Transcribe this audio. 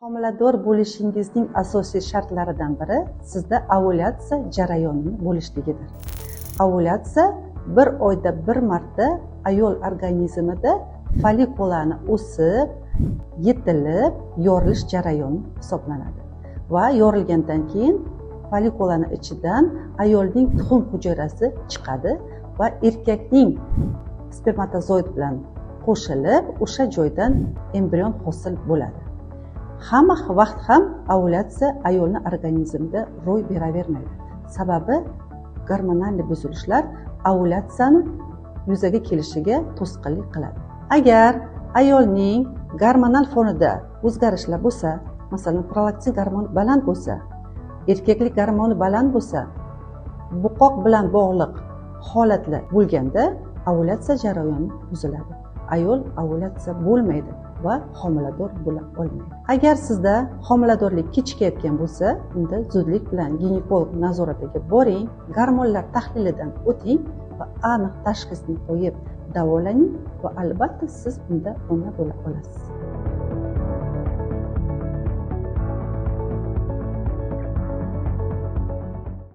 Homilador bo'lishingizning asosiy shartlaridan biri sizda ovulyatsiya jarayonini bo'lishligidir. Ovulyatsiya bir oyda bir marta ayol organizmida follikulani o'sib, yetilib, yorilish jarayoni hisoblanadi. Va yorilgandan keyin follikulani ichidan ayolning tuxum hujayrasi chiqadi va erkakning spermatozoid bilan qo'shilib, o'sha joydan embrion hosil bo'ladi. Hamma vaqt ham ovulyatsiya ayolni organizmida ro'y beravermaydi. Sababi gormonal buzilishlar ovulyatsiyani yuzaga kelishiga to'sqinlik qiladi. Agar ayolning gormonal fonida o'zgarishlar bo'lsa, masalan, prolaktin gormoni baland bo'lsa, erkaklik gormoni baland bo'lsa, buqoq bilan bog'liq holatlar bo'lganda ovulyatsiya jarayoni buziladi. Ayol ovulyatsiya bo'lmaydi va homilador bo'la olmaydi. Agar sizda homiladorlik kechikayotgan bo'lsa, unda zudlik bilan ginekolog nazoratiga boring, gormonlar tahlilidan o'ting va aniq tashxisni qo'yib davolaning va albatta siz unda ona bo'la olasiz.